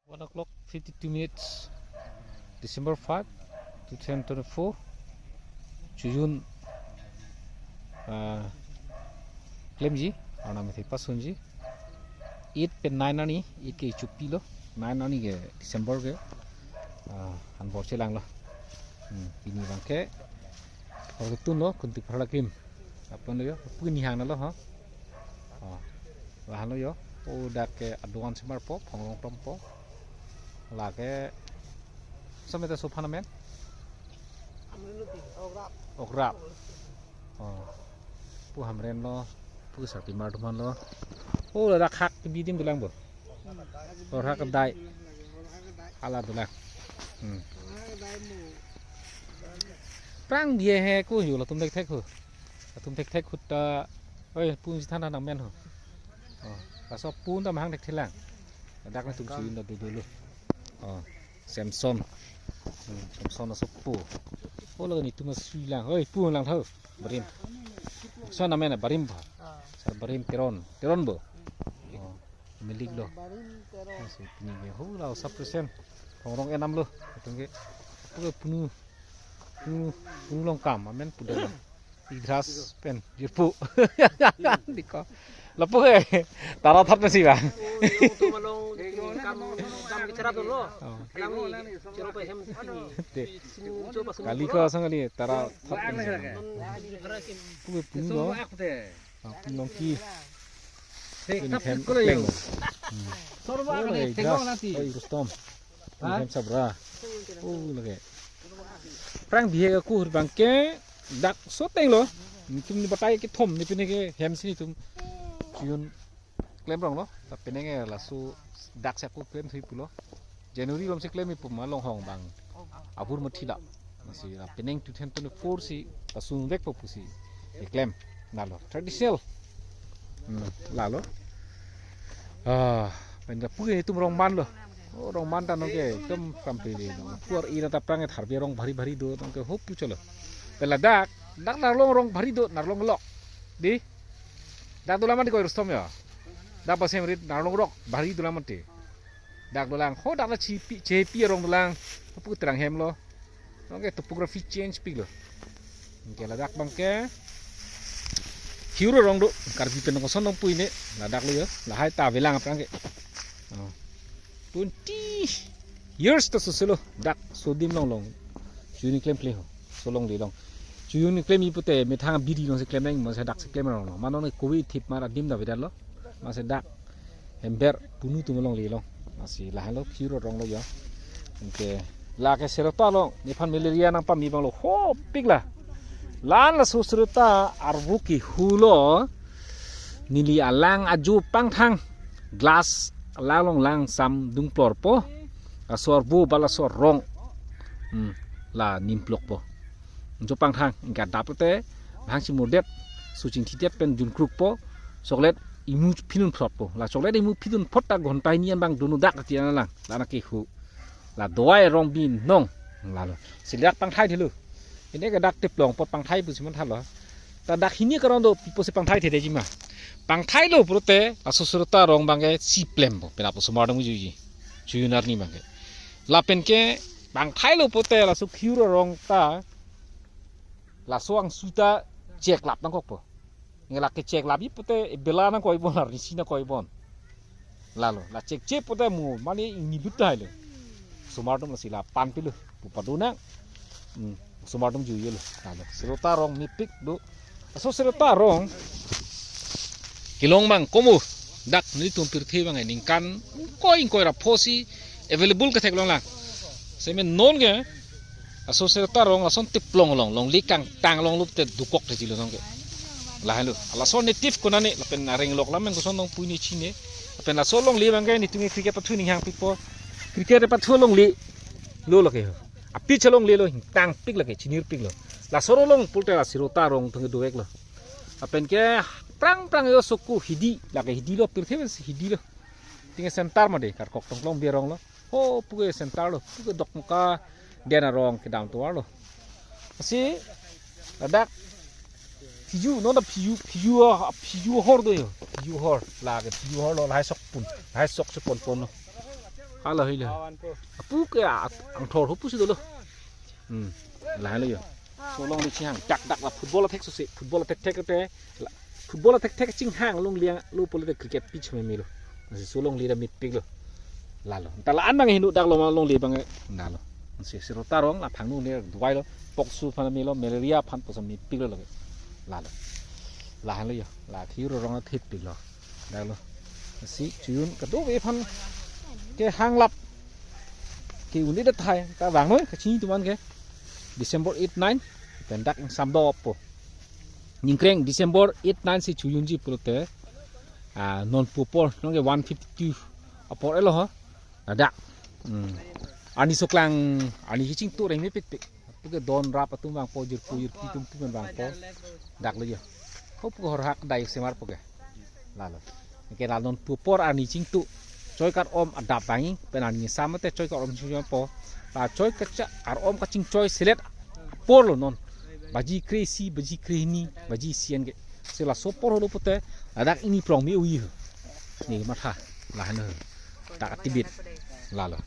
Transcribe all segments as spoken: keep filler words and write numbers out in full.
One o'clock fifty-two minutes, December five, two thousand twenty-four. Chojun, ah, klemji, arnam isi pasunji. Eight pen nine arni, eight ke Chopi lo, nine arni ke December ke, ah, anbor chelanglo. Hmm, pini abangke, hor ketunlo, kunti pharla kim. Apon lo yo, puni hang nalo ha. Oh, lahenlo yo. Oh, dak ke aduan semar po, phongrong tom po. Lake, sameta sophan amen? Ograp. Oh. Pu Hamren lo, pu Sarpimar atum lo. Oh, ladak hak kebi adim dolang bo. Hor hak kedai. Hala dolang. Hmm. Prang dia he ko yo latum thekthek ho. Latum thekthek ahut ta, oi, pu chethan nang men ho. Oh, laso pu ta mahang thekthelang. Dak nelitum chojun ta dodolo. Oh, Samson. Hmm, Samson laso pu. Oh, lake nelitum suilang. Oi, pu lang tho. Barim. Son amen Barim ba. Sar Barim Teron. Teron bo. Oh, milik lo. Barim Teron. Lasi pini ke ho la sub present. Phongrong enam lo. Atum ke. Pu punu. Punu, punu long kam amen pudam. Idras pen jirpo. Diko. Lapu he. Tara thap nasi ba. Oh, yung tumalong, kam, kam bicara dulu. Oh. Alang ni, ciro pa hem sini. Te. Sini, ciro pa sini. Kali ko asang kali tara thap nasi. Pu punu lo. Ah, pu nongki. Hei, pu tap hem ko lo kleng. Yo. Hmm. Sorba. Oh, ne, lake thengong Idras. Nanti. Oh, Rustom. Ha? Pu hem sabra. Oh, lake. Prang bihek ako ahut abangke dak soteng lo. Nelitum ni batai kethom ni pine ke hem si nelitum chojun klem rong lo. Ta pine ke laso dak si ako klem thui pulo. January bom si klem ipu ma Longhong abang. Abur mathi la. Lasi la penang two thousand twenty-four si pasung vek po pusi. Keklem. Nalo. Traditional. Hmm, lalo. Ah, pen pu ke nelitum rong man lo. Oh, rong man ta nong ke, ekdom kampeli lo. Pu ar-e ta prang ke tharbi arong bhari bhari do, nong ke hop pu cholo. Pen ladak, dak Narlong arong bhari do, Narlong lok. Di? Dak dolang mati ko Rustom ya. Dak pasem rit Narlong arong bhari dolang mati. Dak dolang, ho dak la chepi, chepi arong dolang. Pu terang hem lo. Nong ke topography change pik lo. Nong ke ladak abangke. Hiu arong do, Karbi pen koson nong pu ini, ladak lo ya, lahai ta avelang aphrang ke. Oh. Twenty years ta sose lo, dak so adim longlong. Chojun klemkle ho, so longle long. Chojun klem ipote, methang biri long si klem nang, masa dak si klem rong lo. Mano ne kovi thip mar adim ta avedet lo. Masa dak. Hember punu atum longle long. Lasi lahenlo hiu arong lo ya. Anke lake serota lo, nephan malaria nangpame abang lo, hop pik la. La-an laso serota arvo kehu lo. Neli alang ajo pangthang. Glass alang along langsam dungplor po. Laso arvo ba laso arong. Hmm, la nimplok po. Jo pangthang, ingka dap te, bang si modet, suching thitet pen junkruk po, chocolate imu phinun phlot po. La chocolate imu phinun phlot ta ghonta hini an abang dunu dak ati analang, la nang kehu. La dawai arong binong, lalo. Si dak pangthai thelo. Ini ke dak teplong po pangthai pusi man thalo. Ta dak hini karong do, pi pusi pangthai thedetji ma. Pangthai lo pulote, laso serota arong abangke si plem po, penap osomar dong juji. Chojun arni abangke. Lapen ke, pangthai lo pulote, laso hiu arong ta, laso angsu ta cheklap nangkok po. Nge lake cheklap ipote bela nangkoi bon, arnisi nangkoi bon. Lalo, la chekche pote mo, mane ingni lut tahai lo. Osomar atum lasi la pan pilo, pu pado nang. Hmm, osomar atum juye lo. Lalo, serota arong mepik do. Laso serota arong kelong abang komo dak nelitum pirthe abang ningkan ingkoi ingkoi ra pho si available ketheklong lang. Seme non ke laso serota arong lason teplong long, longle kangtang longlo te dukok thejilo nong ke. Lahenlo. Laso native konane lapen areng lok lam nang koson nong pu ne chine. Lapen laso longle abangke nelitum ke cricket pathu ninghang pikpo. Cricket pathu longle lo lake ho. Apitch alongle lo, ingtang pik lake, chinir pik lo. Laso arong pulote la serota arong thang dovek lo. Lapen ke prang prang yo soko hidi, lake hidi lo, pirthe si hidi lo. Tinge center made, karkok tongklong bi arong lo. Ho, puke center lo, puke Dokmoka den arong kedam tovar lo. Lasi, ladak, phiju, non ta phiju, phiju, ah, phiju hor do yo, phiju hor, lake phiju hor lo, lahai sok pun, lahai sok si pon pon lo. Hala hoi lo. Apu ke a-, angthor ho pusi dolo. Hmm. Lahelo yo. Solongle chihang dak dak la football athek sose. Football athek thek te. La, football athek thek chinghang longle lo pulote cricket pitch me melo. Lasi solongle ta mepik lo. Lalo. Ta la-an abang hinu dak lo ma longle abang. Lalo. Si siro tarong la phang longle duai lo. Poksu aphan melo, malaria aphan puson mepik lo lake. Lalo. Lahelo yo. La thiu rong thip pik lo. Dak lo. Si chojun kadokave aphan ke hanglap ke un-e det tahai ta vang noi kachini atum an ke December eight nine pen dak ingsam doppo. Ningkreng December eight nine si chojunji pulote, ah, non pu apor nonke one fifty-two apor elo ho. Ladak. Hmm. Arni soklang, arni hiching tu reng mepik pik. Apu ke don rap atum vangpo, jirpo jirpi atum atum vangpo. Dak lo yo. Ho pu horhak dai semar pu ke. Lalo. Ke la non pu apor arni chingtu. Choi kar-om adap vangi, pen arni sam te choi kar-om chingchoi po. La choi kacha kar-om kachingchoi selet apor lo non. Baji kre-isi, baji kre-hini, baji isi an ke. Si laso apor holo pulote, ladak ini prong mi ui ho. Ne matha, lahen ho. Dak atibit. Lalo.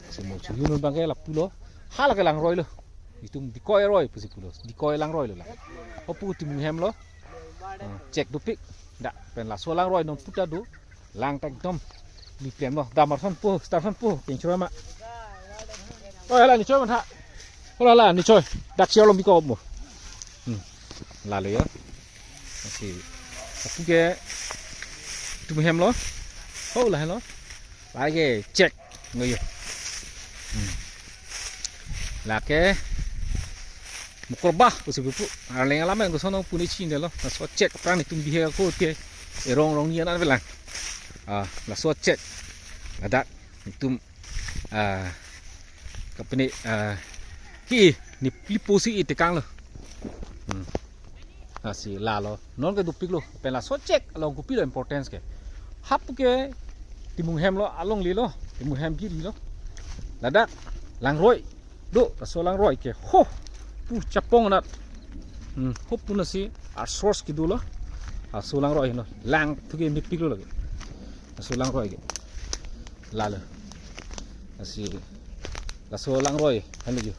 Si mo chojun abang ke lapu lo. Hala ke langroi lo. Itum decoy roi pusi pulo. Decoy langroi lo la. Ho pu Timung hem lo. Hmm, chek dopik. Dak pen laso langroi non pu ta do. Lang ta ekdom. Ni plem lo. Damar son po, star son po. Peng chura ma. Oh, hala ne choi mantha. Hala, hala ne choi. Dak siar lo mi ko mo. Hmm. Lalo yo. Lasi. Apu ke Timung hem lo. Ho lahelo. Lake chek. Ngoyo. Hmm. Lake Mukorbah pusi pupu. Arleng alam yang koson pu ne chin lo. Laso chek aphrang netum bihe ko te. Erong rong nian avelang. Ah, laso chek. Ladak netum, ah, kapene, ah, ki ni lipo si itekang lo. Hmm. Lasi lalo. Non ke dopik lo. Pen laso chek along kopi lo importance ke. Hapu ke Timung hem lo alongle lo. Timung hem biri lo. Ladak langroi. Do, laso langroi ke. Ho. Pu chapong nat. Hmm, ho pu nasi a source kedo lo. Laso langroi lo. Lang thu ke mepik lo lake. Laso langroi ke. Lalo. Lasi. Laso langroi. Hanu ju.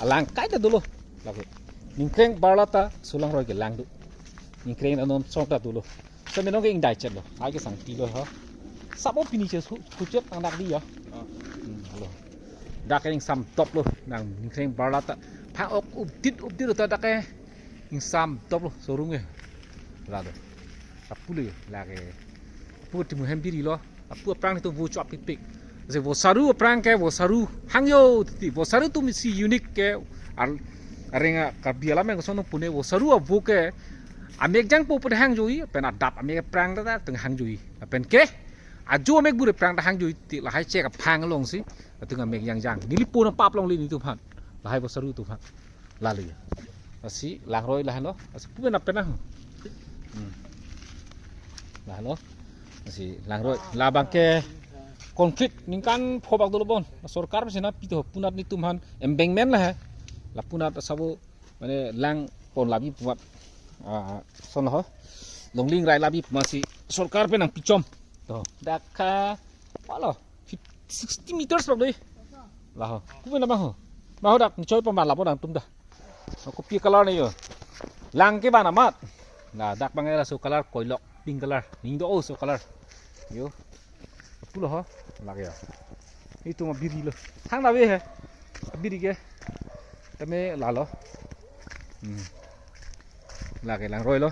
Alang kaita dolo. Lake. Ningkreng barla ta laso langroi ke lang do. Ningkreng anom song ta dolo. Seme nonke ingdai chet lo. Ai ke sangti lo ho. Sabo pini che su kuchet ang dak di ya. Hmm, halo. Dak ke ingsam dop lo. Nang ningkreng barla ta. Phang-ok updit updit ta dak ke. Ingsam dop lo showroom ke. Lalo. Apu le lake. Apu Timung hem biri lo. Apu aphrang netum vo chop pik pik. Se vosaru aphrang ke vosaru hangjo titi. Vosaru atum si unique ke ar-, areng a Karbi alam yang koson pu ne vosaru avo ke amek jangpo pu hangjo-i, pen adap amek aphrang ta ta tung hangjo-i. Pen ke ajo amek bure aphrang ta hangjo-i titi lahai chek aphang along si. Atung amek jangjang. Neli puna pap longle netum aphan. Lahai vosaru atum aphan. Lalo ya. Lasi langroi lahen lo. Lasi pu pen apen ang. Hmm. Lahen lo. Lasi langroi. Labang ke concrete ningkan pho bak dolo bon. Sorkar mesi na pito punat netum aphan embankment la he. La punat sabo mane lang pon labi pumat. Ah, son ho. Longle ingrai labi pumat si sorkar pen nangpichom. To. Dak ka. Walo. Fif-, sixty meters bak dei. Laho. Pu pen abang ho. Maho dak ne choi paman lapu nangtum ta. Kopi color ne yo. Lang ke bana mat. Na dak bang laso color koilok pink color. Ning do-o so color. Yo. Pu lo ho. Lake ya. Netum abiri lo. Thang na ve he. Abiri ke. Tame lalo. Hmm. Lake langroi lo.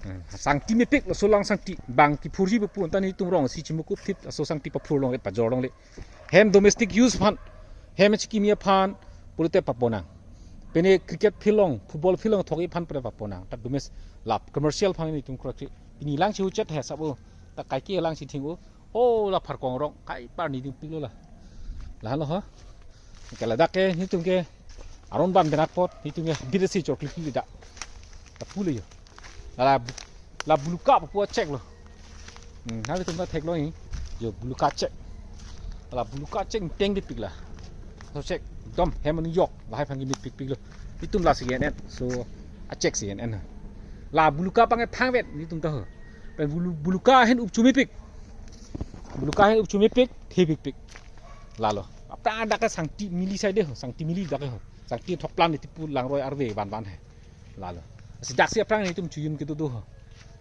Hmm. Sangti mepik laso lang sangti. Bang kephurji pu pu anta netum rong si chimukup thip laso sangti paphur longle pajor longle. Hem domestic use aphan. Hem chikimi aphan. Pulote paponang. Pene cricket field along, football field along thok-i aphan pulote paponang. Ta domes-, lap commercial aphan netum krak si. Pini lang si huchet he sabo. Ta kaike lang si thing-o. Oh, la pharkong rong, kai par netum pik lo la. Lahen lo ho. Ke ladak ke, netum ke aron bam benak apot, netum ke bidesi chokli pik dak. Ta pu le yo. La, la, la buluka pu chek lo. Hmm, hali netum ta thek lo ni. Yo buluka chek. La buluka chek teng di pik la. So chek dom hem ni yok, lahai aphan ke mepik pik lo. Netum la si en en. So a chek si en en. La buluka abang ke phang vet netum ta ho. Pen bulu-, buluka ahin up chumepik. Buluka ahin up chumepik, thepik pik. Lalo. Aphrang dak ke Sangti Mili side ho, Sangti Mili dak ho. Sangti thokplan iti pu langroi arve van van he. Lalo. Si dak si aphrang netum chojun kedo do ho.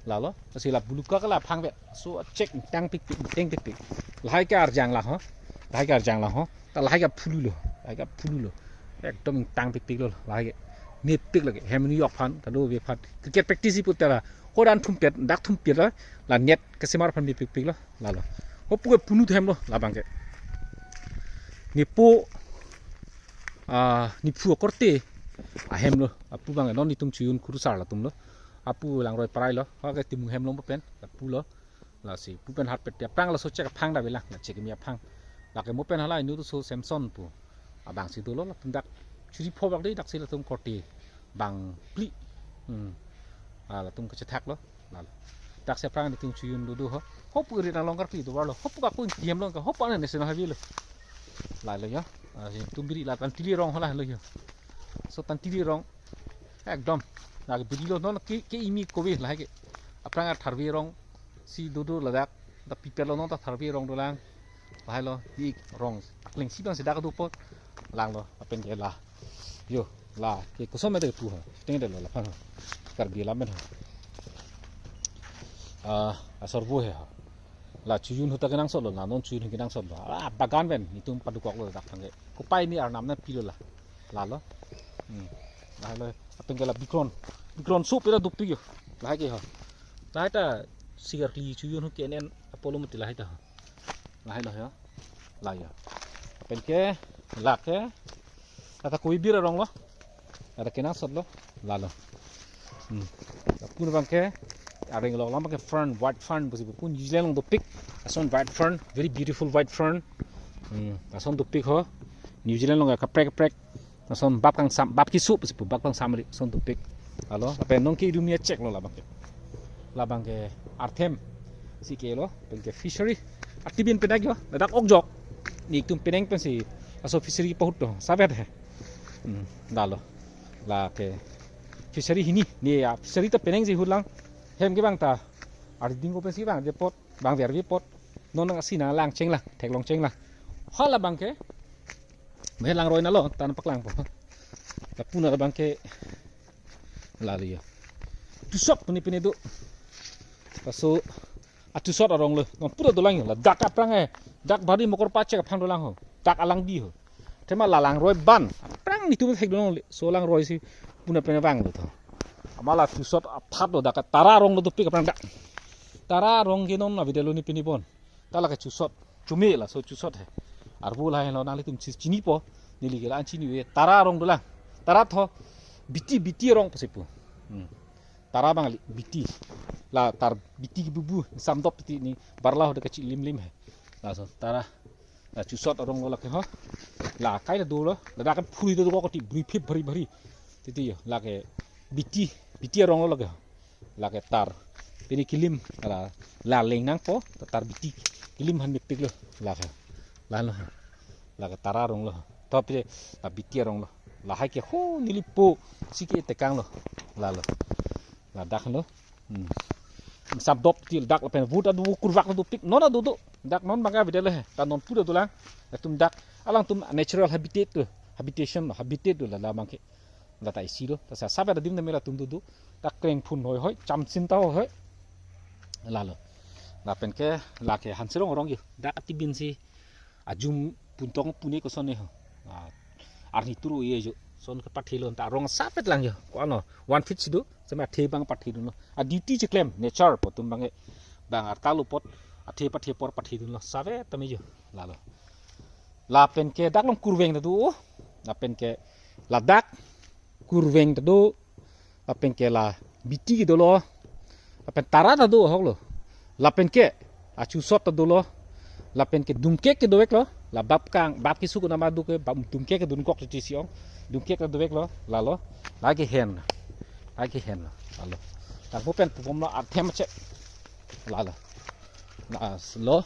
Lalo. Si la buluka ke la phang ve. So check tang pik pik teng pik pik. Lahai ke arjang la ho. Lahai ke arjang la ho. Ta lahai ke phulu lo. Lahai ke phulu lo. Ekdom tang pik pik lo. Lahai ke. Mepik lagi. Hem ni yok phan. Ta do ve phan. Cricket practice pu tera. Hodan thumpet, dak thumpet la. La net kesemar phan mepik pik lo. Lalo. Hopu ke punu themlo labang ke. Nepo, ah, nephu akorte ahem lo. Apu bang non netum chojun kurusar latum lo. Apu langroi parai lo. Ha ke Timung hem lo pen. Apu lo. Lasi pu pen harpet dia aphrang laso chek aphang da bilang. Na chek mi aphang. Lake mo pen hala inu tu so Samson pu. Abang si dolo latum dak. Churi pho bak de dak si latum korte. Bang pli. Hmm. Ah, latum kachethak lo. Lalo. Dak si aphrang netum chojun do do ho. Hopu ri na long karpi do lo. Hopu ka pun tiam long ka. Hopu ane national highway lo. Lalo ya. Ah, si tum biri la Tantili rong hala lo ya. So Tantili rong. Ekdom. Lake biri lo non ke ke imi kove lahai ke. Aphrang atharve rong si do do ladak. Da pipet lo non ta tharve rong dolang. Lahai lo di rong. Akleng si bang si dak do po. Lang lo. Apen ke la. Yo. La. Ke kosom ade pu ha. Teng de lo la phan ha. Karbi lam pen ha. Ah, asor bu he ha. La chojun huta kenangsot lo, la non chojun kenangsot lo. Ah, bagan pen, netum padukok lo dak thang ke. Kopai ni arnam na pilo la. Lalo. Hmm. Lahai lo, apen ke la Bikron. Bikron so pera dopik yo. Lahai ke ho. Lahai ta sigar kli chojun ho K N N Apollo mati lahai ta ho. Lahai lo yo. La yo. Apen ke, la ke. Kata koi bir arong lo. Ada kenangsot lo. Lalo. Hmm. Pun bang ke. Areng lo lam ke fern, white fern, pusi pun New Zealand along dopik. Ason white fern, very beautiful white fern. Hmm. Ason dopik ho. New Zealand along kaprek kaprek. Ason bap kangsam, bap kisu, pusi pu bap kangsam ri, ason dopik. Lalo, apen non ke idumia check lo labang ke. Labang ke arthem. Si ke lo, pen ke fishery. Atibin penak yo, ladak ok jok. Netum penang pensi, aso fishery pahut do, savet he. Hmm, lalo. Lake fishery hini, ni ya fishery ta penang si hulang. Hem ke bang ta. Ari ding ko pensi bang, je pot, bang ver vi pot. Non nang asi na lang cheng lang, thek long cheng lang. Hala bang ke. Meh langroi na lo, tan paklang po. Lapu na bang ke. Lalo ya. Tusok puni puni do. Paso atusot arong lo. Non pura dolang yo. La dak aphrang eh. Dak bari mokor pachek aphang dolang ho. Dak alang di ho. Tema la langroi ban. Aphrang netum thek dolang le. So langroi si puna pena bang lo to. Amala tusot aphat lo dak Tara arong lo dopik aphrang dak. Tara arong ke non na video lo ni pini bon. Ta lake chusot. Chume laso chusot he. Arvo lahai lo nanglitum chis chini po. Neli ke la an chini ve. Tara arong dolang. Tara tho. Biti biti arong pusi pu. Hmm. Tara bang li biti. La tar biti ke bubu. Samdop titi ni barla ho de kachi lim lim he. Laso Tara. La chusot arong lo lake ho. La kai la do lo. Ladak ke phuri do ko ti bri phip bari bari. Titi yo. Lake biti. Biti arong lo lake ho. Lake tar. Pini kilim la la leng nang po tar biti. Kilim han mepik lo lake. Lalo. Lake Tara arong lo. Top je la biti arong lo. Lahai ke ho neli po si ke tekang lo. Lalo. Ladak lo. Hmm. Samdop til dak lapen vut adu kurvak dopik. Non adu do. Dak non bang ke video lo he. Ta non pura dolang. Atum dak alangtum natural habitat lo. Habitation lo. Habitat lo la la bang ke. Lata isi lo, ta sa sabe ta dim na mela tum dudu, ta kreng phun hoi hoi, chamsin ta hoi hoi. Lalo. Lapen ke, lake Hanserong arong yo, dak atibin si, ajum puntong pune koson ne ho. Ah, arni turu ye jo, son ke pathe lo, ta rong sapet lang yo, ko ano, one feet si do, sama the bang pathe dun lo. A duty cheklem, nature, po tum bang e, bang arta lo pot, athe pathe por pathe dun lo, sabe tame jo, lalo. Lapen ke dak long kurveng ta do, lapen ke ladak kurveng ta do, lapen ke la biti ke dolo, lapen tara ta do ahok lo, lapen ke achusot ta dolo, lapen ke dungkek ke dovek lo, la bap kang, bap kisu kuna ma do ke, bap dungkek ke dunkok titi si ong, dungkek ta dovek lo, lalo, lake hen, lake hen lo, lalo, tangpo pen pupom lo athem che, lalo, la lo.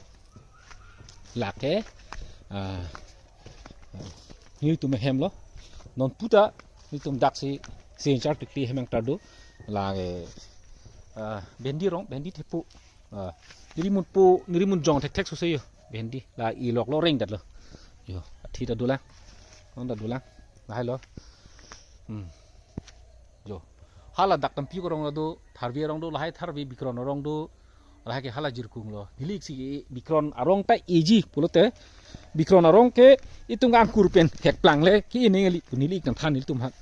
Lake, ah, netum hem lo. Non puta netum dak si si char tikti hem ang ta do. Lake, ah, bendi rong, bendi thepu. Ah, nerimun po, nerimun jong thek thek so se yo. Bendi la ilok lo reng dat lo. Yo, athi ta dolang. Arong ta dolang. Lahai lo. Hmm. Yo. Hala dak tampi arong do, tharve arong do, lahai tharve bikron arong do. Lahai ke hala jirkung lo. Neli-ik si bikron arong ta eji pulote. Bikron arong ke itum angkur pen thekplang le ke-eneng kali pu neli-ik nangthan nelitum aphan.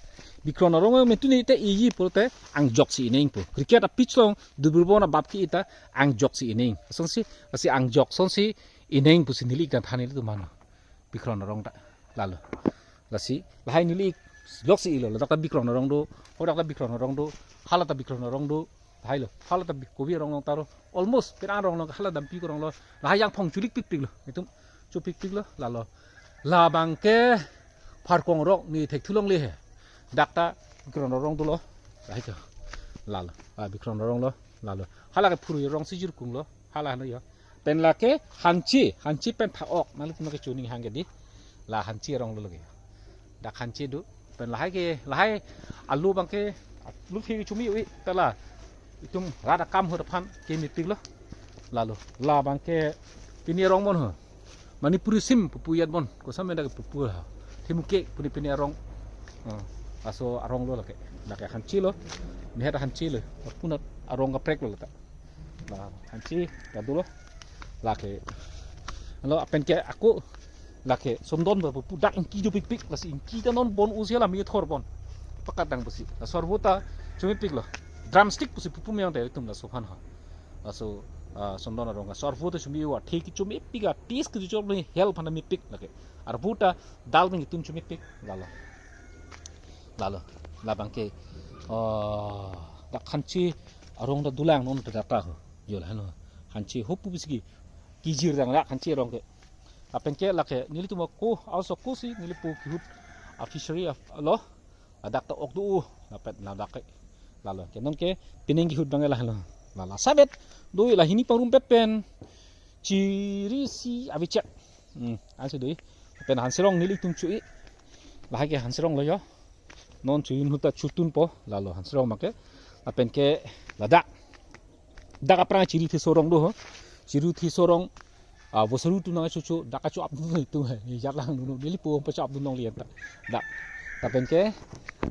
Bikron arong me tuni ta eji pulote angjok si eneng pu. Cricket a-pitch along dubur bon abap ke-i ta angjok si eneng. Asonsi, lasi angjok asonsi eneng pusi neli-ik nangthan nelitum aphan. Bikron arong ta. Lalo. Lasi, lahai neli-ik jok si ilo, ladak ta bikron arong do, hadak ta bikron arong do, hala ta bikron arong do, lahai lo, hala ta bik-, kopi arong long ta ro, almost, pen arong long, hala dampi arong lo, lahai jangphong chulik pikpik lo, itum, chupikpik lo, lalo. Labang ke, pharkong arong, ne thekthulongle he. Dak ta, bikron arong dolo, lahai ke, lalo, ah, bikron arong lo, lalo. Hala ke phurui arong si jirkung lo, hala hano yo. Pen lake hanchi, hanchi pen pha-ok, nangli tum ke chuning hang ke di. La hanchi arong lo lake. Dak hanchi do. Pen lahai ke, lahai alu abang ke, alu phi chumi ui, ta la. Itum rat akam ahut aphan, ke mepik lo. Lalo, labang ke, pini arong bon ho. Manipuri sim, pupu yat bon, kosa menda ke pupu ha. Thimuke, puni pini arong. Ah, laso arong lo lake. Lake hanchi lo, mehet hanchi lo. Punat arong kaprek lo lata. La, hanchi, ta dolo. Lake. Alo, apen ke ako, lake, sondon ba pupu dak ingki jo pikpik, lasi ingki ta non bon usia la mi thor bon. Pakat dang pusi. La sorvo ta, chumi pik lo. Drumstick pusi pupu meyang te itum laso aphan ha. Laso, ah, sondon arong, sorvo ta chumi wa, thek chumi pik a, tis ke chumi hel aphan mepik lake. Arvo ta, dal bing itum chumi pik, lalo. Lalo, labang ke, ah, dak hanchi arong ta dolang non ta dak ta ho. Yo la hano. Hanchi hopu bisigi. Kijir dang dak hanchi arong ke. Lapen ke lake nelitum ako, also ako si neli po kihut a fishery a lo. Ladak ta ok do, lapen ladak ke. Lalo ke non ke pining kihut bang la hano. Lalo sabet do la hini pangrum pet pen. Chiri si avichek. Hmm, ansi do. Pen hanserong neli tum chui. Lahai ke hanserong lo yo. Non chuin ahut ta chutun po, lalo hanserong make. Lapen ke ladak. Dak aphrang chiri thiso arong do ho. Chiri thiso arong. Ah, vosaru tu nang chuchu, dak kachu ap tu tu he. Jat lang dulu. Neli po pa chap dunong lian ta. Dak. Lapen ke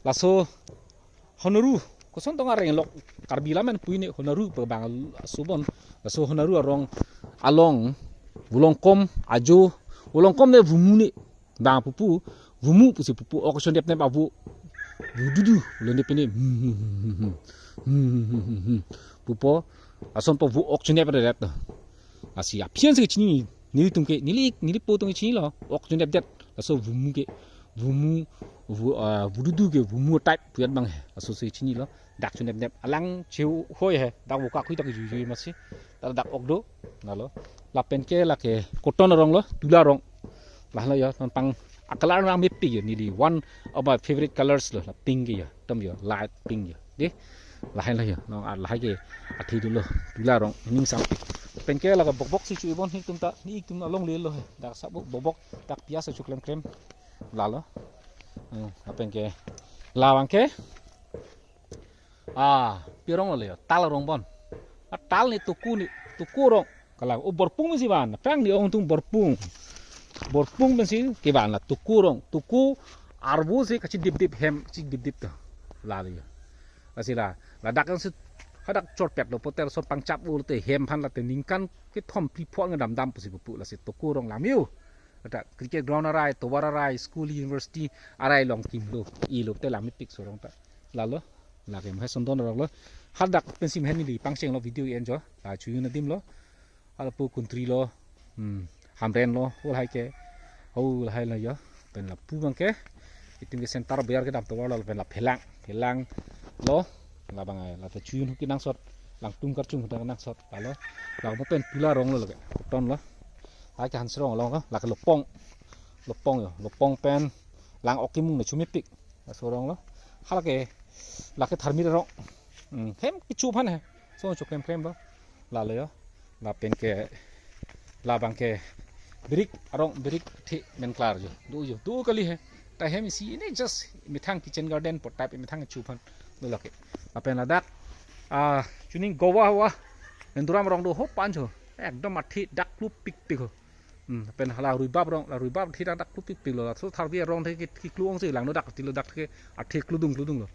laso honaru. Koson tong areng lok Karbi lamen puine honaru pabang subon. Laso honaru arong along. Vulongkom ajo. Vulongkom ne vumune. Bang pupu, vumu pusi pupu, ok chonep nep avu. Vududu, ulone pini. Hmm, hmm, hmm, hmm, hmm. Hmm, hmm, hmm, hmm, hmm. Pupo, ason po vu ok chonep redet to. Lasi aphian si chini, neli tum ke, neli, neli po tum ke chini lo, ok chonep det. Laso vumu ke, vumu, vu, ah, vududu ke, vumu type, pu yat bang he. Laso si chini lo. Dak chonep nep alang cheu hoi he, dak buka khui dak jui jui masi. Dak dak ok do, lalo. Lapen ke lake cotton arong lo, tula arong. Lahai lo yo, non pang a color nang mepik yo, neli one of my favorite colors lo, la pink ke yo, tom yo, light pink yo. Di, lahai lo yo, non a lahai ke athi dolo, tula arong, ning sang. Pen ke lake bokbok si chui bon, neli tum ta, neli tum along le lo he, dak sabo bokbok, dak pias chu klem klem, lalo. Hmm, lapen ke, labang ke, Ah, pi arong lo le, tal arong bon. Ah, tal ni tuku ni, tuku arong. Kalang, oh, borpung si ban, pang ni ong tung borpung. Borpung pensi kevan la tuku arong, tuku arvo si kachidip dip hem, chidip dip to. Lalo yo. Lasi la, ladak kan si, hadak chorpet lo poter so pangchap ul te hem aphan la te ningkan kethom phli pho nge dam dam pusi pupu lasi tuku arong lam yo. Ladak cricket ground arai, tovar arai, school, university arai along kimlo, ilo te lam mepik so arong ta. Lalo, lake mehai sondon arong lo. Hadak pensi mehai neli pangcheng lo video enjoy. La chuyu na dim lo. Hala pu kuntri lo. Hmm, Hamren lo, ho lahai ke. Ho lahai lo yo. Pen lapu bang ke. Itum ke center biar ke dam tovar lo, pen la phelang. Phelang lo. Labang ai, la ta chuyun huki nangsot. Langtum karchung huda nangsot. Lalo. Lalo pen tula arong lo lake. Cotton lo. Lake hanserong along lo. Lake lopong. Lopong yo. Lopong pen. Lang ok kimung na chumepik. Laso arong lo. Halake, lake tharmit arong. Hmm, hem kecho aphan he. So cho klem klem lo. Lalo yo. Lapen ke, labang ke birik arong birik the menklar yo. Do yo. Do kali he. Ta hem isi ini just methang kitchen garden po type methang kecho aphan. Do lake. Lapen ladak. Ah, chuning Goa wa. Nenduram arong do ho pancho. Ekdom athi dak klupik pik ho. Hmm, pen hala ruibap arong, la ruibap thi dak dak klupikpik lo, laso tharve arong the ke, ke klung si langno dak ti lo, dak ke athe kludung kludung lo.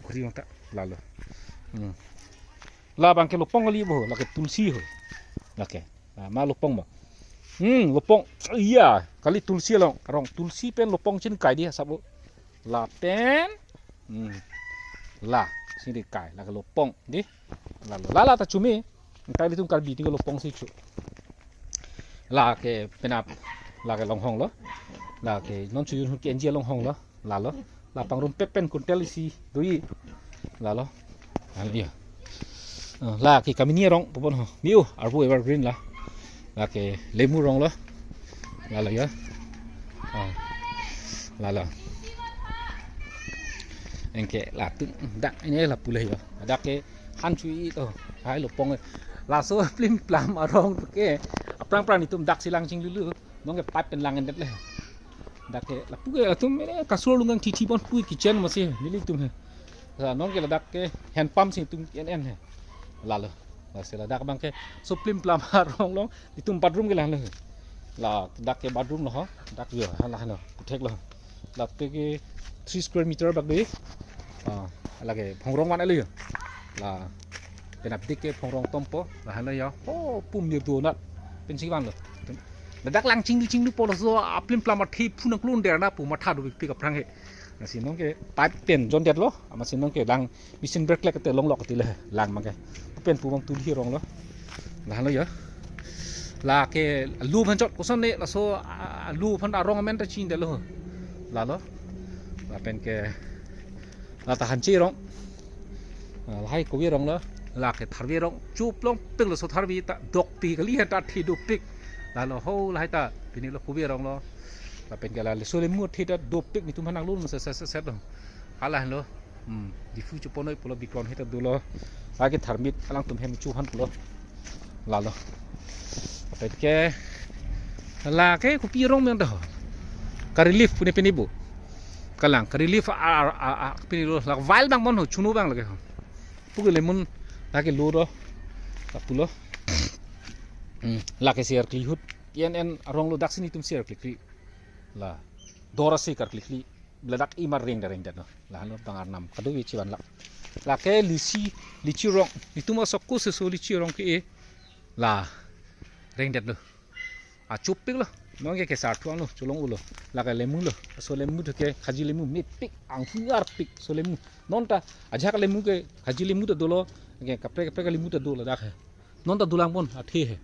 Pukhri arong ta lalo. Hmm. Labang ke lopong kali bo, lake tulsi ho. Lake. Ah, ma lopong ma. Hmm, lopong. Iya, kali tulsi along, arong tulsi pen lopong chin kai di sabo. Lapen. Hmm. La, sini kai, lake lopong di. Lalo, lala ta chumi. Kai litum Karbi ti ke lopong si chu. Lake penap, lake longhong lo. Lake non chuyun hut ke enji longhong lo. Lalo. La pangrum pep pen kuntel isi dui. Lalo. Lalo ya. Ah, lake kamini arong pupon ho. Miu, arbu evergreen la. Lake lemu arong lo. Lalo ya. Ah. Lalo. Anke latum dak ini lapu le ya. Dak ke han chui to. Hai lopong. Laso plim plam arong ke. Aphrang phrang itum dak si lang chinglulu. Non ke pipe pen lang endet le. Dak ke lapu ke atum ini kasur lungang titi pon pui kitchen masi nelitum he. Sa non ke ladak ke hand pump si tum en en he. Lalo. Lasi ladak abang ke so plim plam arong long itum bathroom ke lang le. La dak ke bathroom lo ho. Dak yo hala hano. Kuthek lo. Lapu ke three square meter bak di. Ah, lake phongrong van elo yo. La penap dik ke phongrong tompo. La hano yo. Oh, pum dir tu nat. Pensi van lo. Ladak lang chingdu chingdu polo so aplim plam athe phunang klun der na pu matha dopikpik aphrang he. Lasi non ke pipe pen jon det lo, amatsi non ke lang machine break lek te longlok ti le lang mangke. Pen pu bang tulhi arong lo. Lalo ya. Lake alu phan chot koson ne laso, ah, alu phan arong amen ta chin det lo. Lalo. Lapen ke lata hanchi arong. Ah, lahai kovi arong lo, lake tharve arong, chuplong pik lo so tharve ta dok pi kali han ta thi dopik. Lalo ho lahai ta pini lo kovi arong lo. Lapen ke la le so lemu thi ta dopik nitum hanang lun se se se se do. Hala lo. Hmm, Diphu chuponoi pulo bikon hita dulo. Lake tharmit alangtum hem chu han pulo. Lalo. Lapen ke lake kopi arong men do. Ka relief pune pini bu. Kalang ka relief a, a, a, a, pini lo lak vial bang mon ho chunu bang lake ho. Puke lemon lake lo do. Lapu lo. Hmm, lake ser kli hut. Yen en arong lo dak si nitum ser kli kli. La. Dora si kar kli kli. Ladak imar reng da reng da no. La hano bang arnam. Kadu vi chivan lak. Lake lisi, lichi arong. Nitum asok ko se so lichi arong ke e. La. Reng da no. Achupik lo. Non ke kesar thuang lo, cholong ulo. Lake lemu lo. So lemu thu ke khaji lemu mepik, anghu arpik so lemu. Non ta ajak lemu ke khaji lemu ta dolo, ke kaprek kaprek lemu ta dolo dak he. Non ta dolang pon athe he.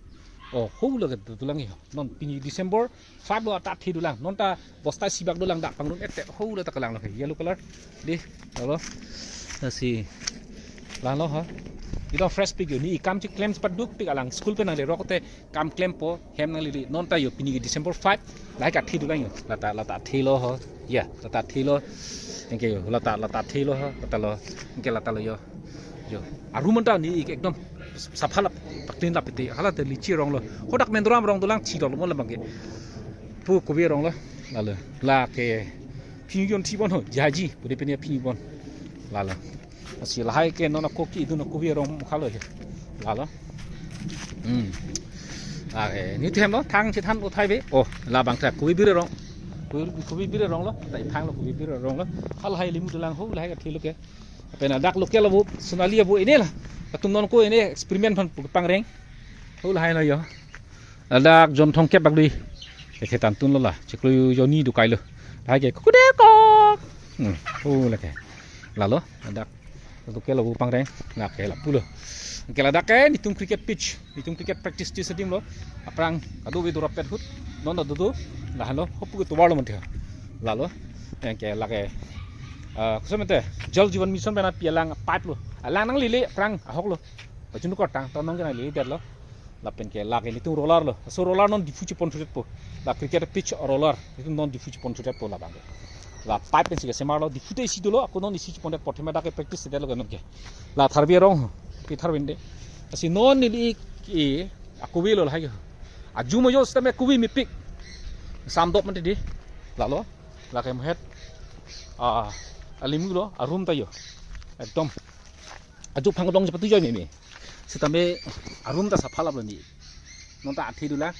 Oh, ho lo ke dolang he. Non pini December five lo ta athe dolang. Non ta bosta sibak dolang dak pangrum ete ho lo ta kalang lo he. Yellow color. Di, lo. Lasi. Lalo ha. Ito fresh pik yo. Ne ikam chiklempaduppik alang school pen nangle rok te kam klempo hem nanglele non ta yo pini ke December five lahai ke athe dolang yo. Lata, lata athe lo ho. Ya, lata athe lo. Anke yo, lata, lata athe lo ho. Lata lo. Anke lata lo yo. Yo. Arum anta ne ik ekdom sapha lap, paklin lap ete. Hala te lichi arong lo. Hodak Menduram arong dolang thi dok lo mo labang ke. Pu kopi arong lo. Lalo. Lake pini yon thi bon ho. Jaji. Pu de pini pini bon. Lalo. Lasi lahai ke non ako ke idun ako kopi arong khalo he. Lalo. Hmm. Lake, ne thu hem lo, thang chethan uthai ve. Oh, labang ta kopi bir arong. Kopi, kopi bir arong lo, ta ithang lo kopi bir arong lo. Halahai lemu dolang ho, lahai ke athe lo ke. Pen ladak local abo, Sonali abo ine la. Latum non ko ine experiment phan pu pangreng. Ho lahai lo yo. Ladak jon thong kep bak dui. Ke than tun lo la. Chiklo joni dukai lo. Lahai ke kukude kok. Hmm. Ho lake. Lalo, ladak. Ladak ke lo pangreng. Lake lapu lo. Ke ladak ke nitum cricket pitch. Nitum cricket practice ti stadium lo. Aphrang kadu ve dura pet hut. Non da dudu. Lahai lo. Hopu ke tovar lo mantha. Lalo. Anke lake. Ah, koson mete. Jal Jeevan Mission pen api alang pipe lo. Alang nanglele aphrang ahok lo. Pachunu kotang. Tonong ke nanglele det lo. Lapen ke lake nitum roller lo. So roller non Diphu chepon chudet po. La cricket pitch roller. Nitum non Diphu chepon chudet po labang ke. La pipe pensi kesemar lo. Diphu te isi dolo. Ako non isi chepon det po. Thema dak ke practice det lo ke non ke. La tharve arong ho. Pi tharve de. Lasi non neli ik e ako ve lo lahai ke. Aju mo yo sitame ako ve mepik. Samdop mante di. Lalo. Lake mohet. Ah, alimu lo. Arum ta yo. Ekdom. Aju phang dong chepatu joi meme. Sitame arum ta sapha lap lo ne. Non ta athe dolang.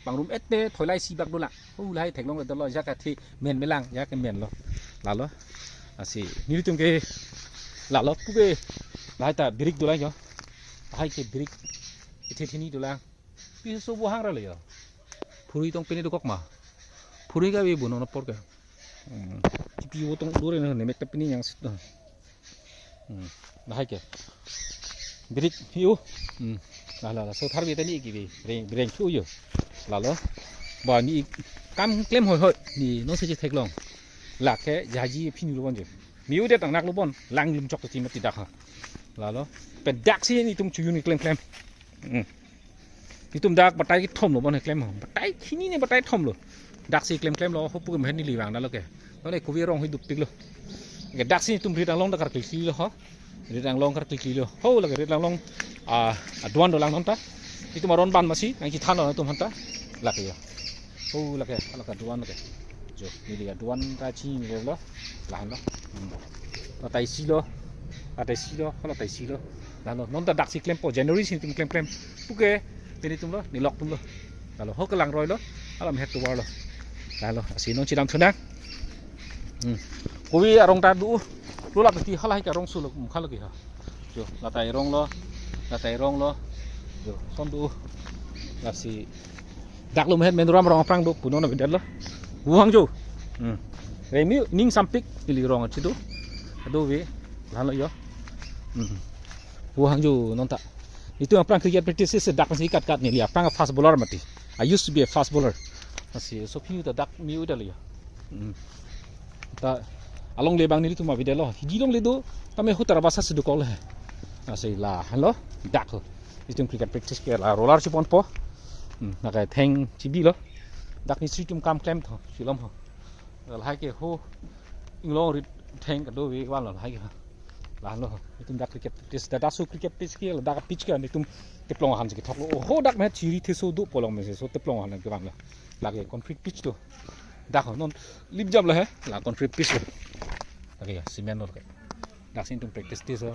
Pangrum et te thoilai si bak dolang. Oh, lahai theklong dolo, ajat athe men melang, ajat ke men lo. Lalo. Lasi nelitum ke lalo puke lahai ta birik dolang jo. Lahai ke birik. Ithe thini dolang. Piso bo hang ra le jo. Phurui tong pini dokok ma. Phurui kave bo non apor ke. Hmm. Kipi bo tong dure ne mek ta pini yang sit. Hmm. Lahai ke. Birik hiu. Hmm. Lah, lah, lah. So tharve ta ne kipi. Reng, reng chu jo. Lalo. Ba ne kam klem hoi hoi. Ne non si theklong. Lake jaji phin lo bon jo. Miu det angnak lo bon. Lang lum chok ti mati dak ha. Lalo. Pe dak si netum chojun klem klem. Hmm. Netum dak batai kethom lo bon he klem ho. Batai khini ne batai thom lo. Dak si klem klem lo, ho puke mehen neli vang dalo ke. Nonke kovi arong hoi dupik lo. Ke dak si netum rit anglong dak karkli kli lo ho. Rit anglong karkli kli lo. Ho lake rit anglong, ah, aduan dolang non ta. Netum aron ban masi, nangchethan lo netum aphan ta. Lake jo. Oh, lake, lake aduan lake. Jo, neli aduan ta chini lo, lahenlo. Hmm. Lata isi lo, lata isi lo, lata isi lo. Lahenlo, non ta dak si klempo, January si netum klem klem. Puke, pini tum lo, nelok tum lo. Lahenlo, ho kelang roi lo, alam het tovar lo. Lahenlo, lasi non chedam thunang. Hmm. Kovi arong ta do, lo lap ti halahai ke arong sulo, mukha lagi ha. Jo, lata arong lo, lata arong lo. Jo, son do. Lasi dak lo mehet men ram rong aphrang do punon avedet lo. Hu hang jo. Hmm. Remi ning sampik ili rong achi do. Ado ve. Lahenlo jo. Hmm. Hu hang jo non ta. Netum aphrang cricket practice si dak si kat kat neli aphrang fast bowler mati. I used to be a fast bowler. Lasi so phi ta dak miu dal jo. Hmm. Ta alongle abang nelitum avedet lo. Hidi longle do, tame ho Tarabasa si dokok lo he. Lasi lahenlo, dak ho. Netum cricket practice ke la roller chiponpo. Hmm, lake theng chibi lo. Dak ne si netum kam klem tho, chilom ho. Lahai ke ho, inglong rit theng kado ve van lo lahai ke. Lahenlo, netum dak cricket practice, dak so cricket practice ke, dak pitch ke netum teplong ahan si kethok lo. Oh, ho dak me chiri theso do polong me si, so teplong ahan ke van lo. Lake concrete pitch do. Dak ho non lip jam lo he, la concrete pitch lo. Lake jo, cement lo lake. Dak si netum practice ti so.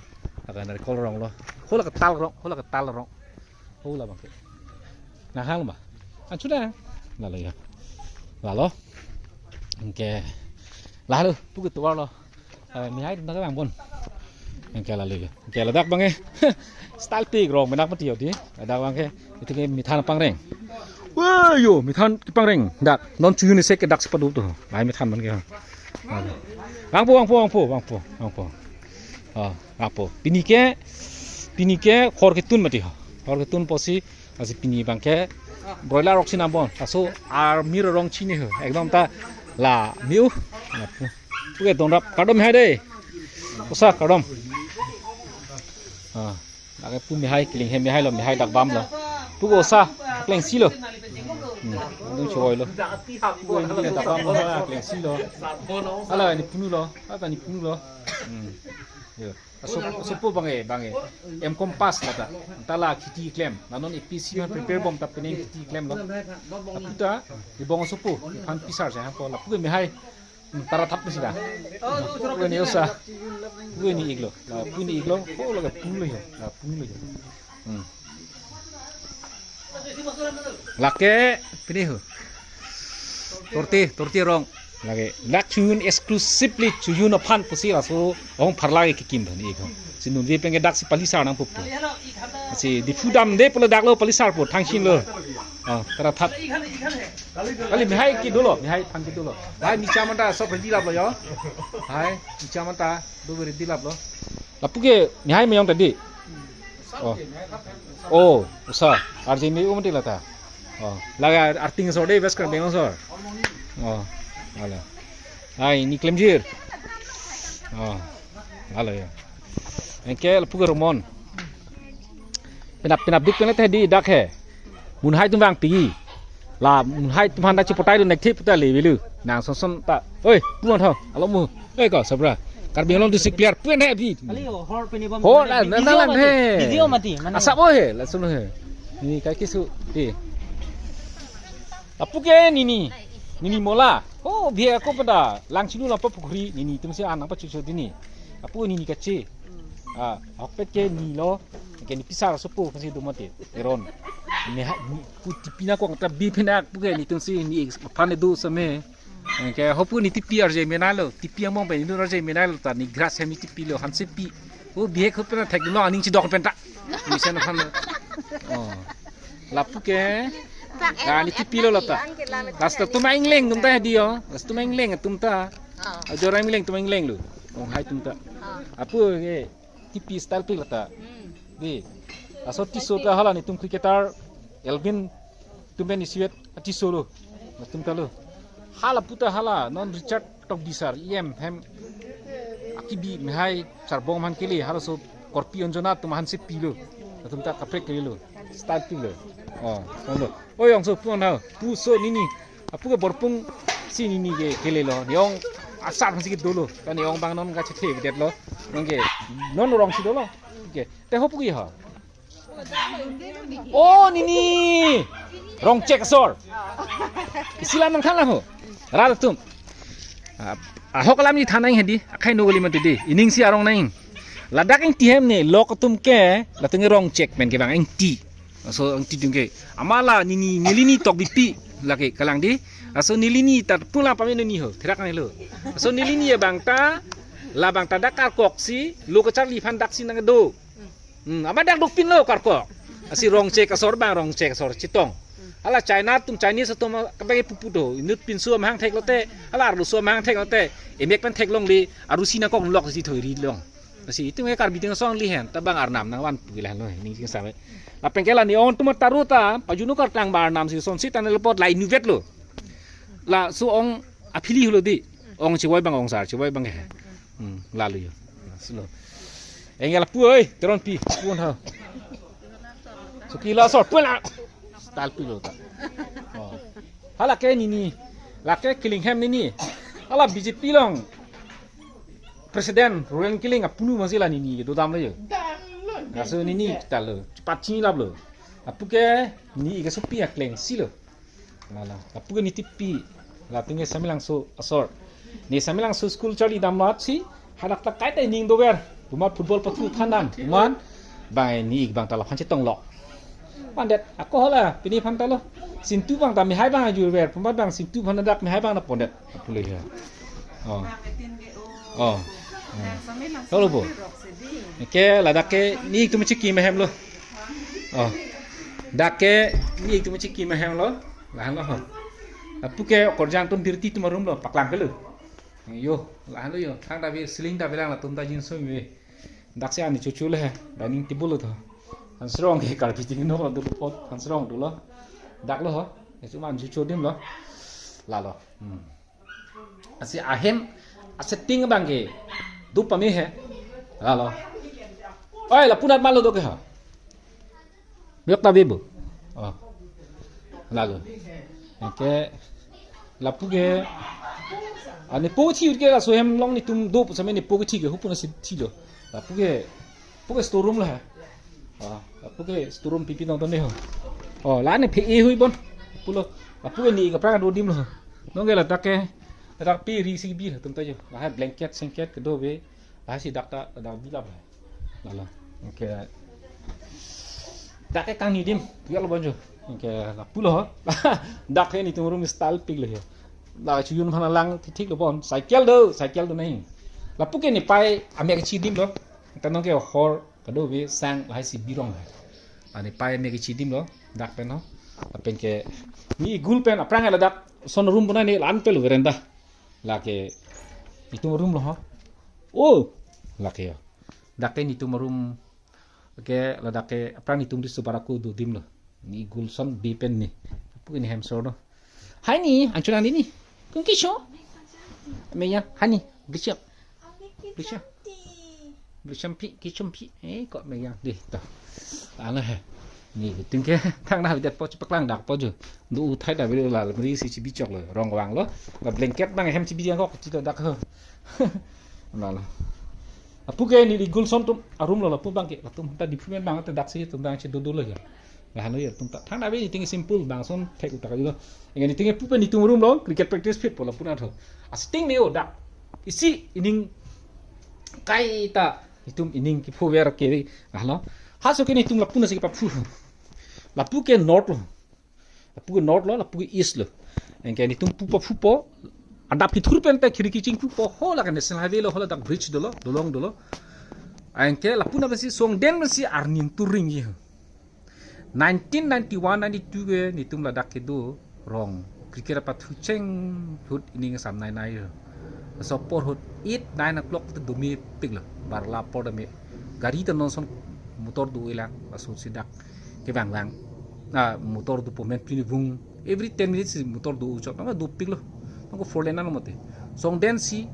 Lake narikol rong lo. Ho lake tal rong, ho lake tal rong. Ho labang ke. Nahal ma. An sudah. Lahenlo jo. Lahenlo. Anke. Lahenlo, puke tovar lo. Eh, mihai tum dak abang bon. Anke lahenlo jo. Anke ladak abang ke. Style pik rong menak mati jo di. Ladak abang ke. Netum ke methan pangreng. Wah, jo, methan kepangreng. Dak, non chojun isi ke dak si padu tu. Lahai methan man ke. Vangpo, vangpo, vangpo, vangpo, vangpo. Ah, vangpo. Pini ke, pini ke hor ketun mati ho. Hor ketun pusi, lasi pini abang ke broiler rok si nang bon. Laso army rong chini ho. Ekdom ta la miu. Puke donrap kardom hai dei. Osa kardom. Ah. Lake pu mihai, keling he mihai lo, mihai dak bam lo. Puke osa, klengsi lo. Hmm, adung choi lo. Puke mihai dak bam lo, ha, klengsi lo. Hala ne punu lo, hala ne punu lo. Hmm. Jo. Aso, asopo abang ke, abang ke. M.Com pass lata. Anta la kheti klem. La non A P S C aphan prepare bom ta penang kheti klem lo. Aputa, ibong asopo, aphan pisar sa hangko. La puke mihai. Hmm, tara thap si da. Puke ne osa. Puke ne iklo. La pu ne iklo. Ho lake pu lo jo. La pu lo jo. Hmm. Lake pini ho. Torti, torti rong. Lake dak chojun exclusively chojun aphan pusi laso ong pharla ke kikim than ik ho. Si nunvi pen ke dak si palisar nangpo pu. Si Diphu damde pulo dak lo palisarpo thangsin lo. Ah, tara thap. Kali mihai ke dolo, mihai aphan ke dolo. Hai, michamanta sob ready lap lo jo. Hai, michamanta do ready lap lo. La puke mihai meyong ta di. Oh. Oh, osa. Arje me um di lata. Oh, lake arting so de bes kan beng so. Oh, hala. Hai, ne klemjir. Oh, hala jo. Anke la puke romon. Penap penap dik penap te di dak he. Munhai atum vangpi. La munhai atum aphan ta chipotai lo nek thip ta le velu. Nang son son ta. Oi, pu man tho. Alo mu. Oi ko sabra. Karbi Anglong district player pu ne bi. Ali o, hor pini bom. Hor la, na, na lang he. Video mati, mane. Asap o he, langsung he. Ne kai kisu. Di. La puke nini. Nini mola. Oh, bia ko pada. Lang chinu la pa pukhri. Nini atum si anang pa chuchu dini. La puke nini kachi. Ah, ahokpet ke ne lo. Ke ne pisar asopo pasi do mati. Eron. Mehai, ni pu tipi nangkok ta bi phenak pu ke netum si ni aphan do same. Ke ho pu ni tipi arje menalo, tipi among pen inut arje menalo ta ni grass hem ni tipi lo hanse pi. O bihek ho pen thek lo aning chidok pen ta. Mesen aphan. Oh. Lapu ke. Ah, ni tipi lo lo ta. Last tum ingleng tum ta di o. Last tum ingleng tum ta. Ajora ingleng tum ingleng lo. Ong hai tum ta. Apu ke tipi style pi lo ta. Hmm. Di. Laso Tisso ta hala netum cricketer Elvin tum pen isivet a Tisso lo. Netum ta lo. Hala pu ta hala non Richard Tokbi sar E M hem akibi mehai sarbong aphan kele halaso korpi Anjona tum aphan si pi lo. Netum ta kaprek kele lo. Style pi lo. Oh, lo. Oi, ong so pu na. Pu so nini. Apu ke borpung si nini ke kele lo. Neong asar aphan si ke dolo. Kan neong abang non kachethe det lo. Non ke non rong si dolo. Ke. Te ho pu ke ha. Oh, nini. Rongchek asor. Isi alam nangthan lang ho. Rat atum. Ah, ahok alam ni than nang hedi. Akhai no goli mati di. Ining si arong nang. Ladak ingti hem ne lok atum ke. Latum ke Rongchek pen ke bang ingti. Laso ingti atum ke. Amala nini Nilini Tokbipi. Lake kalang di. Laso Nilini ta pula pamino ni ho. Therak ne lo. Laso Nilini abang ta. Labang ta dak karkok si. Lo kacharli aphan dak si nangdo. Hmm, amat dak dukpin lo karkok. Lasi Rongchek asor bang Rongchek asor chetong. Hala China atum Chinese atum kabagi pupu do. Inut pinso amahang thek lote, hala arloso amahang thek lote, emek pen theklongle, arusi nangkok lok si thoi ri long. Lasi itum ke Karbi ting song li hen, ta bang arnam nangvan pu lahenlo, ning sing same. Lapen ke la neong atum taru ta, pajunu kartang bang arnam si son si tan lepot la inutvet lo. Laso ong aphili hulo di. Ong chevoi bang ong sar, chevoi bang he. Hmm, lalo yo. Silo. Engel pu oi, Teronpi, pu na. Suki la sor, pu la. Style pi lo ta. Oh. Hala ke nini. Lake Killing hem nini. Hala B J P along. President Roland Killing apunu masi la nini dodam lo yo. Laso nini ta lo. Cepat chini lap lo. Apu ke ni ika sopi akleng si lo. Lalo. Apu ke ni tipi. Latum ke Samelangso asor. Ni Samelangso school charli damlo si. Hadak ta kaita ining dover. Puma football pathu thanan. Puman. Bang ni ik bang ta laphan chetong lo. Pondet. Ako hala. Pini aphan ta lo. Sintu bang ta mehai bang ajur ver. Pumat bang Sintu aphan dak mehai bang na pondet. Apu le ya. Oh. Oh. Halo bo. Ke ladak ke ni ik tum chiki mehem lo. Oh. Dak ke ni ik tum chiki mehem lo. Lahenlo ho. Apu ke korjang tum dirti tum room lo paklang ke lo. Yo, lahenlo yo. Thang da bi ceiling da bilang latum ta jin sum ve. Dak si ani chuchu le he. Dining table lo tho. Hansrong ke Karbi ting no lo dulu pot. Hansrong dulu. Dak lo ho. Itu man chuchu dim lo. Lalo. Hmm. Lasi ahem, asetting abang ke. Dup pame he. Lalo. Oi, lapu nat malo do ke ha. Biok ta bebo. Oh. Lalo. Ke lapu ke. Ani po thi ke laso hem along netum do pu same ni po thi ke hupu na si thi lo. Lapu ke. Pu ke store room lo ha. Ah, lapu ke store room pipi tong tong de ho. Oh, la ne phe e hui bon. Pulo. Lapu ke ni ik aphrang do dim lo. Non ke ladak ke. Ladak pi ri si bi tum ta jo. La ha blanket, singket kedo be. La si dak ta dak bi lap. Lalo. Ke. Dak ke kangni dim. Yalo bon jo. Ke lapu lo ho. Dak ke netum room style pik lo he. La chuyun aphan lang thik lo bon. Cycle do, cycle do nai. Lapu ke ni pai amek chidim lo. Ta non ke hor kadokave sang lahai si birong hai. Ani pai amek chidim lo, dak pen ho. Lapen ke ni igul pen aphrang ladak son room bona ni lan pe lo veranda. Lake itum room lo ho. Oh, lake yo. Dak ke netum room ke ladak ke aphrang netum di subar ako do dim lo. Ni igul son bi pen ni. Apu ini hem sor do. Hai ni, anchuna ni ni. Kung kicho. Meya, hani, gechap. Gechap. Gechap pi, kichum pi. Eh, kok meya deh to. Ano he. Ni itum ke thang na habitat po chepaklang dak po jo. Du uthai da beri la beri si chibi chok lo, rong wang lo. La blanket bang hem chibi yang kok chito dak ho. Lalo. Apu ke ni igul son tum arum lo lapu bang ke. Latum ta department bang ta dak si tum bang si do do lo ya. Lahenlo ya tum ta. Thang na be ni ting simple bang son thek utak lo. Enga ni ting pupe netum room lo cricket practice fit po lapu na tho. Asting me o dak. Isi ining kaita netum ining kiphu ver ke. Lalo. Haso ke netum lapu na si kipaphu. Lapu ke north lo. Lapu ke north lo, lapu ke east lo. Anke netum pupo pupo. Adap kethur pen ta khiriki chingpupo ho, lake national highway lo, ho ladak bridge dolo, dolong dolo. Anke lapu na pensi Songden pensi arni turing ji. Nineteen ninety-one ninety-two ke netum ladak kedo rong cricket apathu cheng hut ining sam nai nai yo. So por hut eight nine o'clock te do mepik lo, barla por do me. Gari ta non son motor do ilang, laso si dak kevang vang. Ah, motor dopo men pini vung. Every ten minutes si motor do uchot, nang dopik lo. Nang ko four lane ano mate. Songden si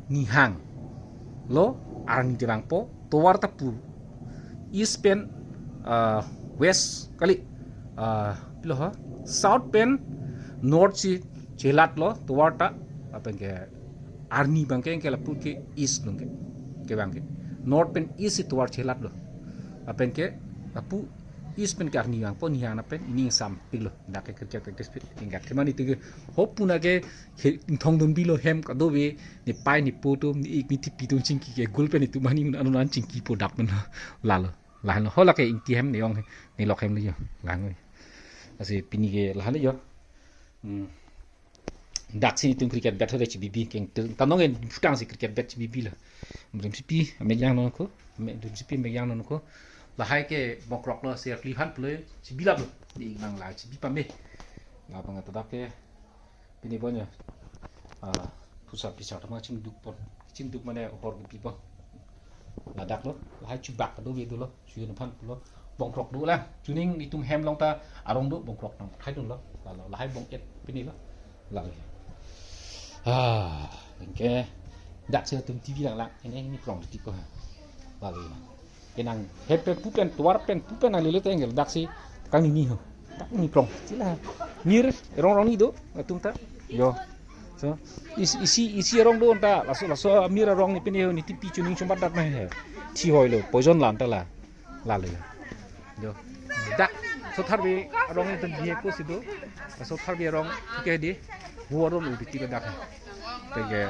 nihang lo arni kevangpo, tovar ta pu east pen, ah, west kali, ah, pilo ha, south pen north si chelat lo tovar ta, lapen ke arni abang ke, ke lapu ke east lo ke, kevang ke. North pen east si tovar chelat lo. Lapen ke lapu east pen ke arni vangpo, nihang na pen ining sampik lo. Dak ke cricket practice pit ingat. Thema netum ke ho puna ke khe-, ingthong dun bilo hem kadove, ne pai ne po atum, ne ik ne tipi atum chingki ke gul pen netum mani un anun an chingkipo dak pen lo. Lalo. Lahan lo. Ho lake ingti hem ne ong ne lok hem lo yo. Lahan lo. Lasi pini ke lahan lo yo. Hmm. Dak si netum cricket bat ho de chibibi keng tu. Tanong en putang si cricket bat chibibi lo. Rimsipi, amek yang non ko. Amek rimsipi amek yang non ko. Lahai ke bokrok lo, ser kli han pulo, chibi lap lo. Ne ik nang la chibi pame. Labang ta dak ke. Pini bon ya. Ah, pusar pisar tama chingduk pon. Chingduk mane hor kepi pon. Ladak lo, lahai chubak do ve do lo, chuyon aphan pulo. Bokrok do la. Chuning netum hem along ta arong do bokrok nang thai dun lo. Lalo, lahai bong et pini lo. Lalo. Ah, anke dak si netum T V lang lang. Ini, ini prong di ko. Lalo. Kenang hepe pupen, tovar pen pupen nang lele tengel dak si kang ini ho. Dak ini prong. Sila. Mir, rong rong ni do, atum ta. Yo. So, is-, isi, isi rong do anta, laso, laso mir rong ni pini ho, ne tipi chuning chumbat dak na he. Thi hoi lo, poison lan ta la. Lalo. Yo. Dak, so tharve rong ni tum bihe ko si do. Laso tharve rong, ke di. Hu rong u biti dak. Tege.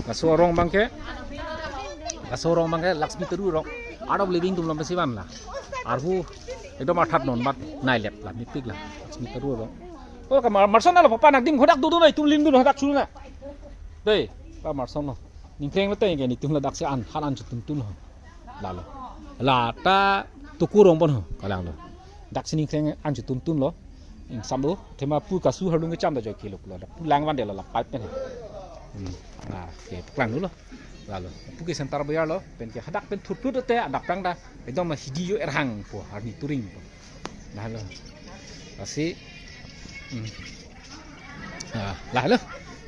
Laso arong abang ke. Laso arong abang ke Lakshmi Taru arong. Art of living atum lam pesi van la. Arhu ekdom athat non bat nai lep la mepik la. Lakshmi Taru arong. Oh, ka Mar-, Marson lo papa nak dim hodak dudu nai tum lim dun hodak chulu na. Dei, pa Marson lo. Ningkreng lo tege netum ladak si an han an chutun tun ho. Lalo. La ta tuku rong pon ho, kalang lo. Dak si ningkreng an chutun tun lo. Ingsam lo, thema pu kasu harlung kecham ta joi kilo pulo. Dak pu lang van de lo la pipe pen. Hmm. Ah, ke paklang lo. Lalo. Pu ke center boyar lo, pen ke hadak pen thut thut te adap tang da. Ekdom hidi yo erhang po, arni turing po. Lalo. Lasi. Hmm. Ah, lalo.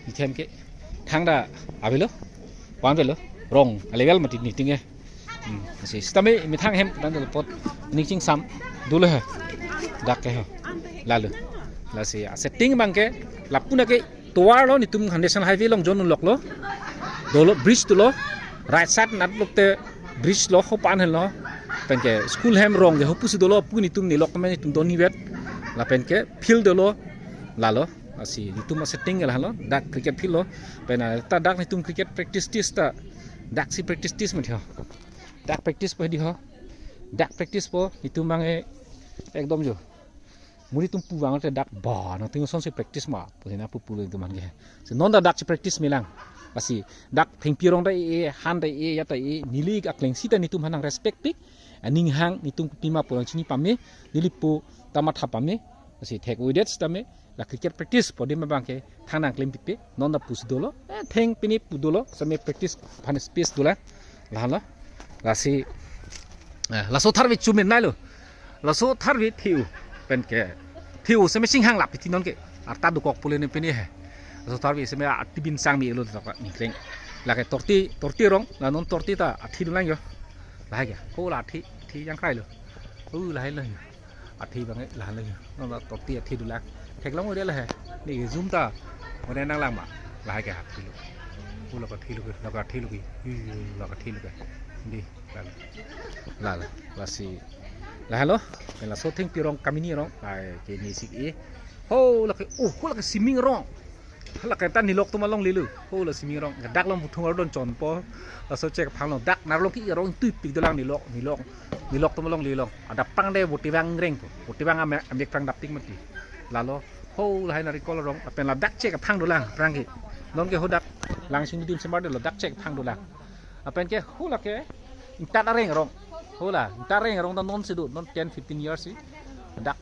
Ithem ke thang da avelo. Wan velo. Rong, a level mati ni ting eh. Hmm, si sitame methang hem dan dolo pot ning chingsam dolo he. Dak ke he. Lalo. Lasi, ah, setting abang ke lapu na ke tovar lo netum National Highway along jon lok lo. Dolo bridge dolo. Right side nat lok te bridge lo ho pan hen lo. Pen ke school hem rong ke ho pusi dolo pu netum ne lok men netum doni vet. Lapen ke field dolo. Lalo. Lasi netum setting ke la lo. Dak cricket field lo. Pen, ah, ta dak netum cricket practice tis ta. Dak si practice tis mati ho. Dak practice po di ho. Dak practice po, netum abang eh ekdom jo. Muri tum pu vang te dak ba, nang ting son si practice ma. Pu na pu pu le teman ke. Si non ta dak si practice melang. Lasi dak thengpi rong ta e, han ta e, ya ta e, neli akleng sita netum aphan nang respect pik. Aning hang netum kopi ma pulang chini pame, neli pu ta matha pame. Lasi thek udet sitame. La cricket practice po adim abang ke thang nang klem pipe, non ta pusi dolo, eh, theng pini pu dolo, sitame practice aphan space dolang, lahan lo, lasi, eh, laso tharve chumen nai lo, laso tharve thiu, pen ke, thiu sitame chinghang lap piti non ke, arta dokok pule ne pini he, laso tharve sitame ati bin sang mi lo ta ni kleng, lake torti, torti rong, la non torti ta athi dolang yo, lahai ke, ko la athi, athi yang krai lo, uh, lahai lo yo. Athi abang eh lahan lagi. Nang torti athi dolang. Theklong udah lah he. Ni zoom ta. Udah nang lang ma. Lahai ke athi lo. Ulo ka athi lo ke. Lo ka athi lo ke. Ih, lo ka athi lo ke. Di. Lalo. Lalo. Lasi. Lahan lo. Laso thengpi rong kamini rong. Ai ke ni sik e. Ho lake. Oh, ko lake siming rong. Hala keta nilok atum along lilo. Ho lasi mi rong. Dak along puthung ardon chonpo. Laso chek aphang along. Dak nar along ke arong tuipik dolang nilok, nilok. Nilok atum along lilo. Adap pangde botibang rengpo. Botibang ame-, amek phrang dapik mati. Lalo. Ho lahai narikol arong. Lapen ladak chek aphang dolang. Phrang ke. Non ke ho dak. Langsing dim semar dolo. Dak chek aphang dolang. Lapen ke ho lake. Ingtat areng arong. Ho la. Ingtat areng arong ta non si do. Non ten fifteen years si. Dak.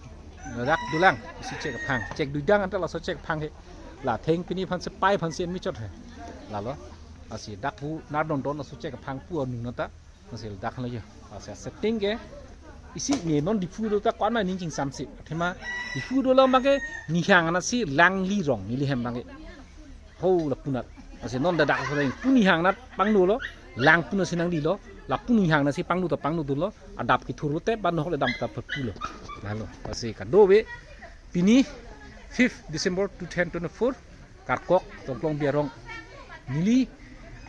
Dak dolang. Isi chek aphang. Chek duidang anta laso chek aphang ke. La theng pini aphan si pai aphan si en mi chot he. Lalo. Lasi dak pu nar don don laso chek aphang pu anung nata. Lasi dak lo jo. Lasi setting ke. Isi ne non Diphu do ta kwan ma ning chingsamsi. Athema Diphu do lo ma ke nihang anat si langli rong neli hem bang ke. Ho lapu anat. Lasi non dak dak reng pu nihang anat pangno lo. Lang pu anat si nangli lo. Lapu nihang anat si pangno ta pangno dun lo. Adap kethur lote ban nok le dam ta phu lo. Lalo. Lasi kadokave. Pini fifth December two thousand twenty-four. Karkok, Tongklong Biarong. Neli,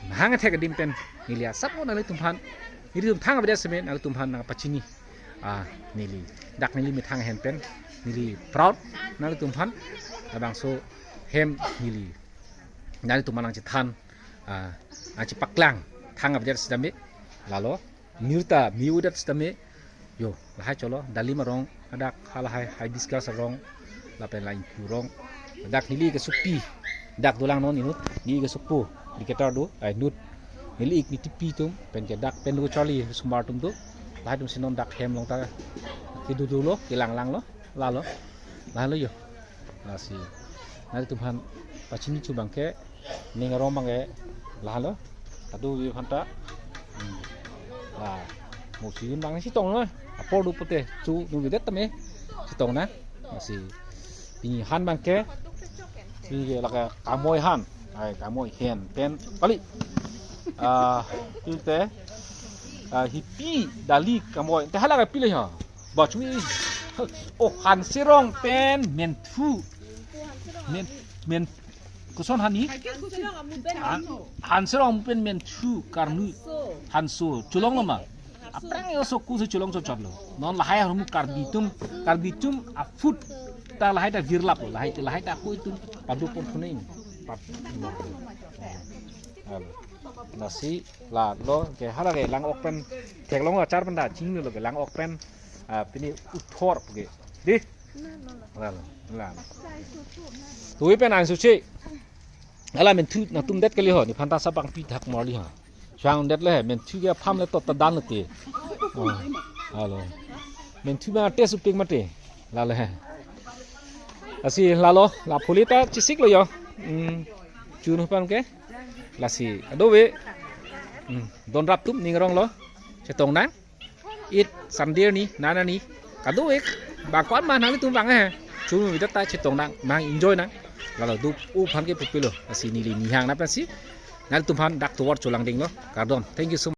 mahang athek adim pen, neli asap nanglitum aphan. Nelitum thang avedet seme, nanglitum aphan nangpachini. Ah, neli. Dak neli methang ahem pen, neli proud, nanglitum aphan. Labangso hem neli. Nanglitum aphan nangchethan, ah, nangchepaklang, thang avedet sitame. Lalo. Mir ta mi udat sitame. Yo, lahai cholo, dalim arong, adak halahai, hibiscus arong, lapen la ingku arong. Dak neli kesopi, dak dolang non inut, neli kesopo, diketar do, ai nut. Neli ik nitipi atum, pen ke dak pen do charli, sumar atum do. Lahai atum si non dak hem along ta, kedo dolo, kelang lang lo, lalo. Lahai lo yo. Lasi. Nanglitum aphan pachini chu bang ke, ning arong bang ke, lahai lo. Kadokave aphanta. Hmm. Ah. Mo si bang si tong na. Apor do pute chu nu vedet tame. Si tong na. Lasi. Pini han bang ke. Pini ke lake kamoi han. Ai kamoi hen pen kali. Ah, pute. Ah, hipi dali kamoi. Te hala ke pile ha. Bachwi. Oh, Hanserong pen menthu. Men, men, koson hani? Han, Hanserong pen menthu karnu. Hanso. Cholong lo ma? Aphrang yo so kusi cholong chot chot lo. Non lahai harum Karbi atum, Karbi atum a food ta lahai ta virlap lo, lahai ta, lahai ta ko itum padu por kuning. Pap. Halo. Lasi lalo ke hala ke lang ok pen theklong achar pen da chingno lo ke lang ok pen, ah, pini uthor ke. Di? Lalo, lalo. Tui pen ang suci. Hala menthu nangtum det kali ho, nephanta asap bang pi thak marli ho. Chang det le menthu ke pham le tot ta dan le te. Oh, halo. Menthu ma tes upik mate. Lalo he. Lasi lalo, la phuli ta chesik lo yo. Hmm. Chun hupan ke. Lasi kadokave. Hmm. Don rap atum ning arong lo. Chetong nang. It Sunday ni, nana ni. Kadokave. Bang ko-an ma nanglitum bang eh. Chun mi ta chetong nang, nang enjoy nang. Lalo do u aphan ke pupilo. Lasi neli nihang na pensi. Nanglitum aphan dak tovar cholang ding lo. Kardom. Thank you so much.